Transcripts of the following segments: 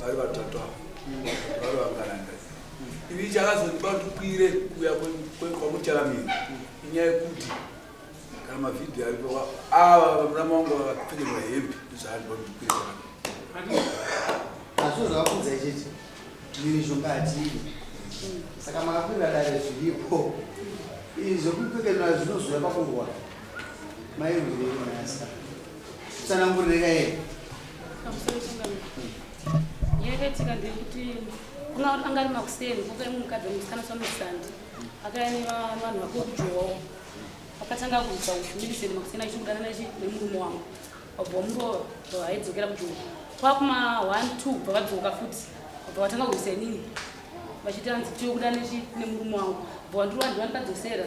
Vari vatatu ava vari vangananga. Ini chakazondipa kuti ukwire kuuya kwamucharamira inyaya yekuti kana mavhidhiyo aripo ava vamurama wangu vakapfekerwa hembe ndozvaandipa kuti ndikwire charamira. Hazvo zvavakudza ichiti mhirizhonga hatiidi saka makakwirira dare zviripo izvi zvekupfekerwa zvinozouya pakurwa mairwirei mwanasika tsanangurireka here. Pamusoro changamire. Nyaya yakaitika ndeyekuti kuna anga ari makuseni kwakauya mumwe mukadzi musikana samusandi akauya nevanhu vake vekujowawo vakatanga kurwisa ushumiri makuseni achikudanana nemurume wangu vabva vamurova bva vaidzokera kujowa kwakuma 1 2 bva vadzoka futi vabva vatanga kurwisa inini vachiti anzi tiwe kuda nemurume wangu bva wandirova ndiva ndikadzosera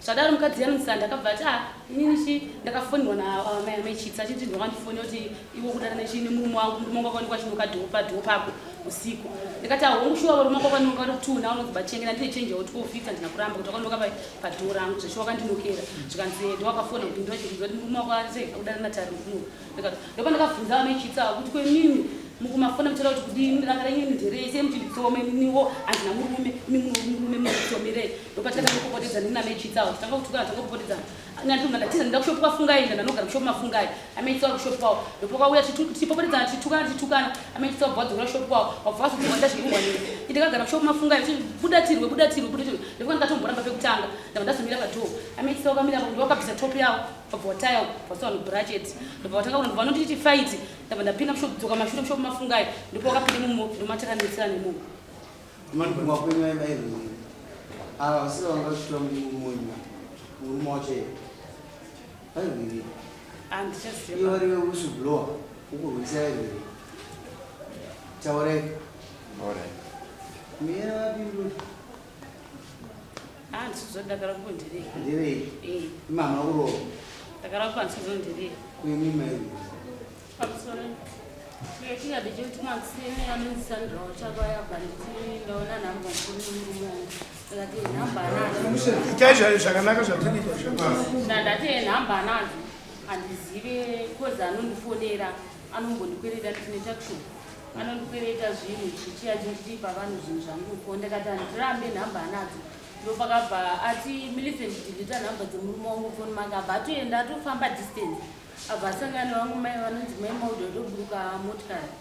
Zvadaro mukadzi uya Musandi akabva ati ah inini chi ndakafonirwa naamai Chitsa achiti ndowandifonera kuti iwe kudana nechi nemurume wangu murume wangu akaonekwa achinoka dhoo padhoo pako usiku ndikati ah hongu shuwa varume wangu vakanoka vari two now unonzi bachengera ndine change yawo 1250 handina kuramba kuti wakanoka padhoo rangu zveshuwa wakandinokera zvikanzi ndowakafona kuti ndoachikuudza kuti murume wako ase akudana naTari murume ndikati ndopandakabvunza amai Chitsa kuti kwemimi mukumafona muchida kuti kudii ranga renyu nderei sei muchinditsoma ininiwo handina murume imi murume munonditsomerei ndopatikatanga kupopotedzana ini namai Chitsa awo titanga kutukana tanga kupopotedzana nandiri ndatiza ndida kushopu kwafungai ndanogara kushopu mafungai amai Chitsa vari kushopu kwavo ndopakauya tichipopotedzana tichitukana tichitukana amai Chitsa vabva vadzokera kushopu kwavo vabva vazodzoka ndazvirwa nini ndikagara kushopu mafungai buda tirwe buda tirwe buda tirwe ndokuva ndikatomboramba pekutanga ndabva ndazomira padhoo amai Chitsa vakamira apo ndovakabvisa top yavo vabva wataya vasa vanhu brachet ndobva vatanga ndobva vanonditi fight ndabva ndapinda mushop dzoka mashure mushop mafungai ndipo wakapinda mumo ndomatakanditsira nemumo Kumwa kwenyu aiva irwiri. Ava vasiri vanga vachitora murume murume wacho iye. Vairwiri. Handichaziva. Ivo vari whistleblower ukurwisa vairwiri. Taurai. Alright. Mira vapindura. Handisizo ndakarapo ndirei. Ndirei. Eh. Mama urova. Ndakarapo handisizo ndirei. Kuimi mairwiri. Pamusoro chakaitika ndechekuti makuseni anonzi Sandra wacho akauya abva nditi ndaona nhamba mufoni yemurume wangu ndikati nhamba anadzo. Itai zvakanaka zvatinoita zvakanaka. Ndati nhamba anadzo handizive kozi anondifonera anombondikwereta ndine tuckshop anondikwereta zvinhu chichi achindipa vanhu zvinhu zvangu ko ndikati handirambe nhamba anadzo ndopakabva ati Millicent delete nhamba dzemurume wangu foni make abva atoenda atofamba distance abva asangana nevamwe mai vanonzi mai Maudo atoburuka motikari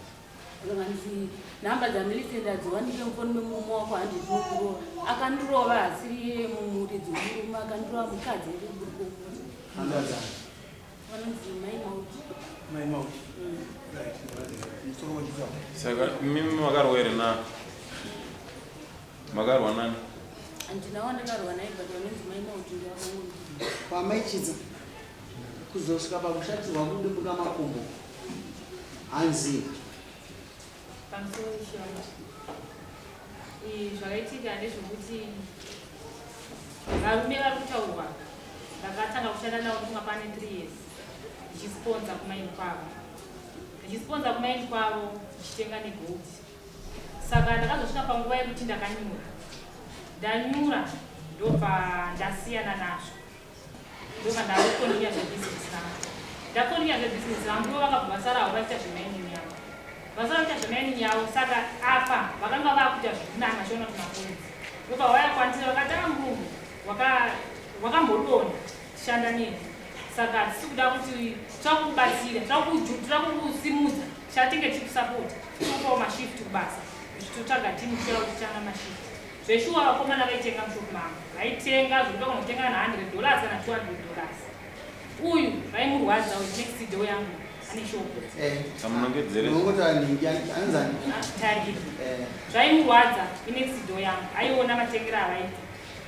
akanzi nhamba dzaMillicent hadziwanike mufoni memurume wako handi ndinokurova akandirova asiri iye mumuridzi wemurume akandirova mukadzi atoburuka Nhamba dzani. vanonzi mai Maudo. Mai Maudo. Right. Musoro wechitsapo. Saka mimi makarwa here na makarwa nani? Handina wandakarwa naye but vanonzi mai Maudo ndovakamundi. Kwamaichidza kuzosvika pakushatirwa kudimbuka makumbo hanzi. Pamusoro wechiyambo zvakaitika ndezvekuti varume vari kutaurwa ndakatanga kushanda navo kunga pane 3 years ndichisponza kumaini kwavo ndichisponza kumaini kwavo ndichitenga negold saka ndakazosvika panguva yekuti ndakanyura ndanyura ndobva ndasiyana nazvo ndobva ndakukontinya zvebhizinesi rangu ndakontinya zvebhizinesi rangu ivo vakabva vasarawo vaita zvemining yavo vasara vaita zvemining yavo saka apa vakanga vakuita zvekunanga chiona kuti makonzi ndobva vauya kwandiri vakati a murungu wakambodonha tishanda neni saka hatisi kuda kuti toda kukubatsira toda kukusimudza chatinge tichikusapota tinopawo mashift kubasa tichitotsvaga timu tichauya tichitanga mashift zveshuwa vakomana vaitenga mushopu mangu vaitenga zvekuti vanotenga kana $100 kana $200 uyu vaimurwadza uyu next door yangu ane shopu. Amunongedzere. Unongotaura nhingi anzani. Tariro. Eh. Zvaimurwadza inext door yangu aiona matengero avaita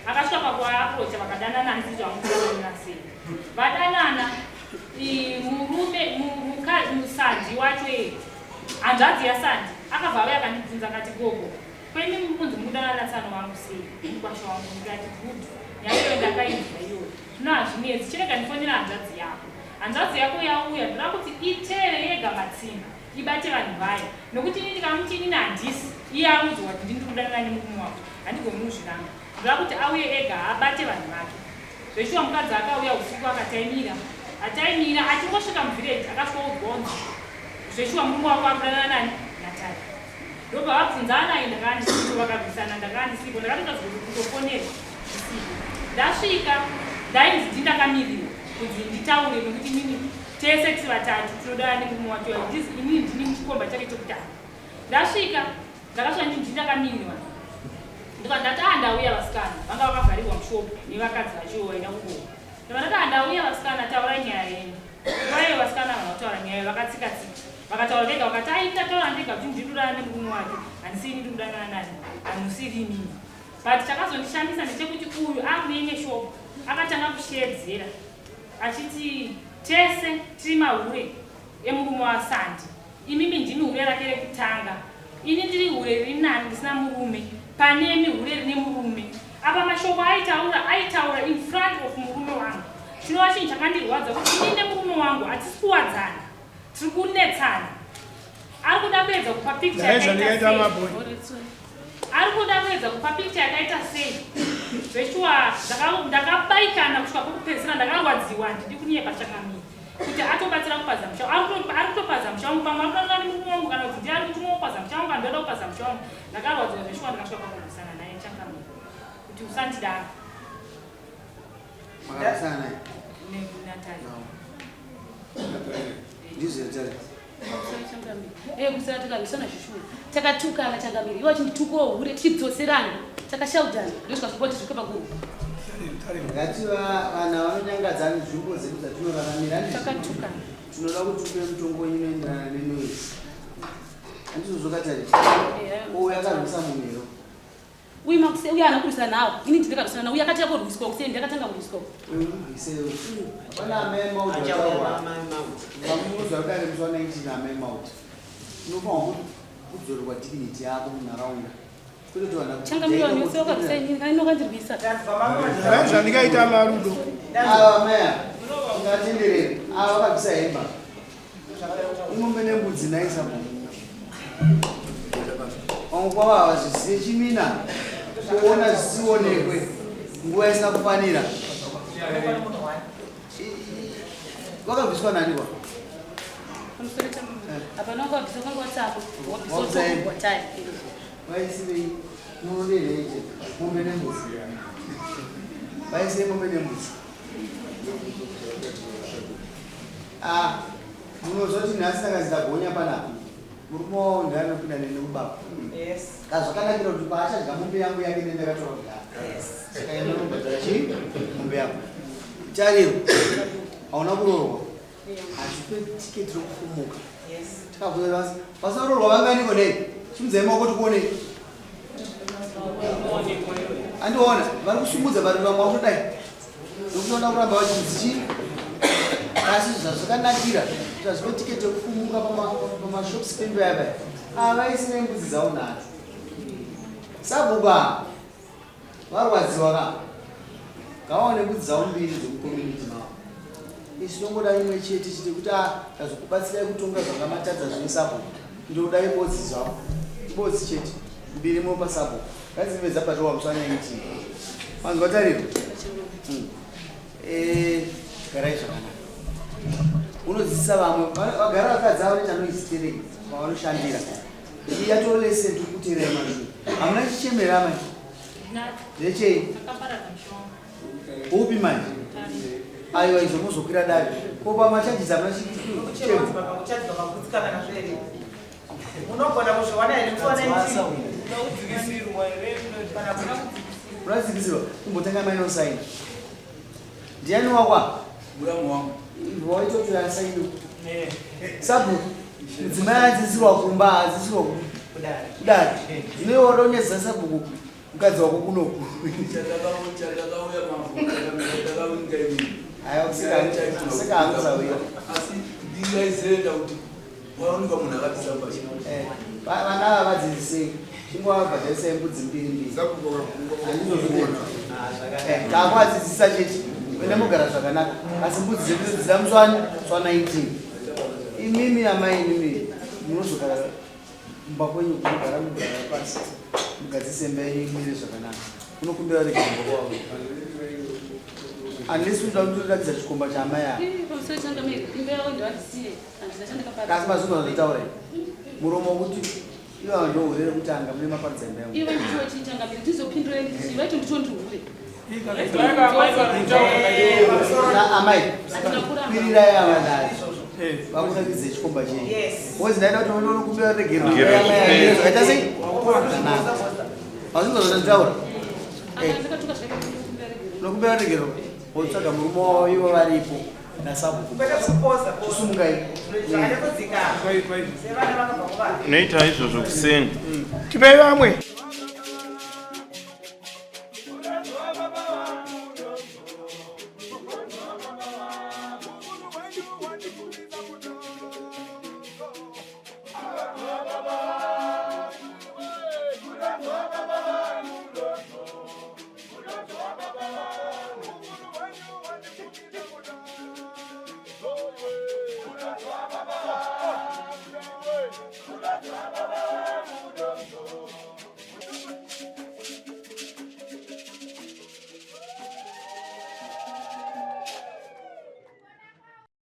akasvika pakuaprocha vakadanana handisi zvamukuona sei vadanana murume musandi wacho iye hanzvadzi yasandi akabva auya akandibvunza akati gogo kwemi mukunzi mukudanana natsano wangu sei mukwasha wangu ndikati good nyaya iyoyo ndakainzwa iyoyo zvino hazvinetsi chirega ndifonera hanzvadzi yako hanzvadzi yako yauya ndoda kuti itere yega matsimba ibate vanhu vayo nokuti ini ndikamuti inini handisi iye audzwa kuti ndini ndikudanana nemurume wako handigoni kuzviramba ndoda kuti auye ega abate vanhu vake zveshuwa mukadzi akauya usiku akataimira ataimira achingosvika muvhireji akasvika udzwa unzi zveshuwa murume wako akudanana nani natari. Ndobva vabvunzana, ai ndakanga ndisipo, vakarwisana, ndakanga ndisipo, ndakatoita kutofonerwa ndisipo. Ndasvika ndainzi ndindakamirira kunzi nditaure nekuti inini tese tiri vatatu tinodana nemurume wacho, inini ndini chikomba chake chekutanga. Ndasvika ndakasvika ndindakamirirwa, ndobva ndati a ndauya vasikana vanga vakavharirwa mushopu nevakadzi vacho vaida kungoa. Ndobva ndati a ndauya vasikana, taurai nyaya yenyu. Nguva iyo vasikana havana kutaura nyaya, vakatsika tsika vakataura vega, vakati ai ndataura ndega kuti ndiri kudana nemurume wake, handisini ndiri kudanana naye, hamusiri inini. But chakazondishamisa ndechekuti uyu akune imwe shopu akatanga kushedzera achiti tese tiri mahure emurume waSandi, imimi ndimi hure rake rekutanga, ini ndiri hure riri nani ndisina murume panemi hure rine murume. Apa mashoko aitaura aitaura in front of murume wangu, chinova chinhu chakandirwadza kuti ini nemurume wangu hatisi kuwadzana, tiri kunetsana. Ari kuda kuedza kupa picture yakaita sei, ari kuda kuedza kupa picture yakaita sei. Zveshuwa ndakabaikana kusvika kwekupedzisira, ndakarwadziwa, handidi kunyepa changamire, kuti atobatsira kupaza musha, ari kutopaza musha wangu. Pamwe ari kudanana nemurume wangu kana kuti ndiye ari kutumwa kupaza musha wangu, kana ndoda kupaza musha wangu. Ndakarwadziwa zveshuwa, ndakasvika pakurwisana naye changamire kuti usandidaro. Makarwisana naye? Natali. Ndizvo tari. Kusana takarwisana zvishuwa, takatukana changamire, iwo achinditukawo hure, tichidzoserana, takashaudhana, ndosvika zvikuti tisvike pakuru. Ngati vana vanonyangadza nzvimbo dzedu dzatinoraramira. Takatukana. Tinoda kuti upe mutongo wenyu unoenderana nenoise, handizvo zvokatari? Uyu akarwisa munhu here? Uyu makuse uyu haana kurwisana nawo, ini ndindakarwisana nawo. Uyu akati akorwiswa kuseni, ndakatanga kurwiswa. Uyu murwisewo. Hapana amai mauti ataurwa vamuudza kudare musi wa19. Amai mauti, unofanirwa kudzorerwa dignity yako munharaunda, kwete kuti vanhu Changamire, vanhu vose vakarwisa inini, kana inokandirwisa. Zvandikaita marudo. Ava maya ungatenderere, ava vakabvisa hemba, imombe nembudzi naisa vamwe kwavo havazvizive. Chimina kuona zvisionekwe nguva isina kufanira. Vakabviswa nani kwa? Pamusoro changamire, hapana wakabvisa, kwanga watsako. Wabvisa hembe. Wabvisa. Vaisivei munodereje mombe nembudzi? Vaisivei mombe nembudzi? Ah, munozoti nhasi ndakazi ndagonya panapa, murume wavo ndianopinda neni mubaba. Kazvakanakira kuti paachadya mombe yangu yake nendakatora kudhara, saka inonobhadhara chii mombe yangu? Tariro, hauna kuroorwa, hazvipe tiketi rokufumuka. Tikabvunza vasaroorwa vanganiko nei? Chimudzai maoko tikuonei. Andiona vari kusumudza, vari vamwe vakutodai nokuti vanoda kuramba vachinzi chii, asi zvazvakanakira kuti hazvipe tiketi yekufumuka pamashops penyu paya paya. Avaisine mbudzi dzavo nhatu sabhuka varwadziwa ka, ngavaone mbudzi dzavo mbiri dzemucommunity mavo. Isu tongoda imwe chete chete kuti a tazokubatsirai kutonga zvanga matadza zveisabhuku. Ndoda ibodzi zvavo, ibodzi chete, mbiri munopa sabhuku, ngadzive dzabhadharwa musi wa19. Manzwa tariro? Garai zvakanaka, unodzidzisa vamwe vagara vakadzi avo necanoisiterei vavanoshandira. Iyi yatoo lesson tiri kuteerai mazviro. Hamuna chichemera manje ndechei? Akaparadza mushonga. Upi manje? Aiwa, izvo muzokwira dare ko pamachajisi hamuna chichemo? Kuchadzwa makutsikana nazvo here? Munogona kuzviwana here musi wa19? Kana kuna Unadzikisirwa kumbotanga mainosaina. Ndiani wakwa? Muramu wangu. Waitotora asaini sabhuku. Mudzimai adzidzisirwa kumba, adzidzisirwa kudare. Zvino iwe wadonyadzisa sabhuku mukadzi wako kunoku. Chandakauya mambo, ndakawinga inini. Aiwa, kuseka hangu. Asi ndingaizenda kuti waonekwa munhu akabvisa mbachi. Vana ava vadzidzisei, chingovabhadharisai mbudzi mbiri mbiri, takuvadzidzisa chete. Ende mugara zvakanaka, asi mbudzi dzedu dzida musi wa19. Imimi amai, imimi munozogara mumba kwenyu, munogara mugara pasi, mugadzise imba yenyu imire zvakanaka. Unokumbira regerero kwavo unless unoda kutoratidza chikomba chaamai ava. Pamusoro changamire, imba yavo ndivandisiye, handina chandakaparadza. Kasi mazvinhu zvandataura muromo wekuti Ivo ndo hure rekutanga mune maparidza imba yangu. Ivo ndicho chichangamire tizopindura ndichi vaito ndicho ndihure. Amai, kwirirai ava dare. Vakuratidze chikomba chenyu. Wozi ndaida kuti unokumbira regero. Zvakaita sei? Zvakanaka. Hazvinzwa zvanditaura. Unokumbira regero. Wotsvaga murume wavo ivo varipo. Nasabhuku. Kwete kupoza poza. Chisumukai. Zvakanyatsodzikama. Sevana vakabva kuvanhu. Unoita izvozvo kuseni. Tipei vamwe. Baba.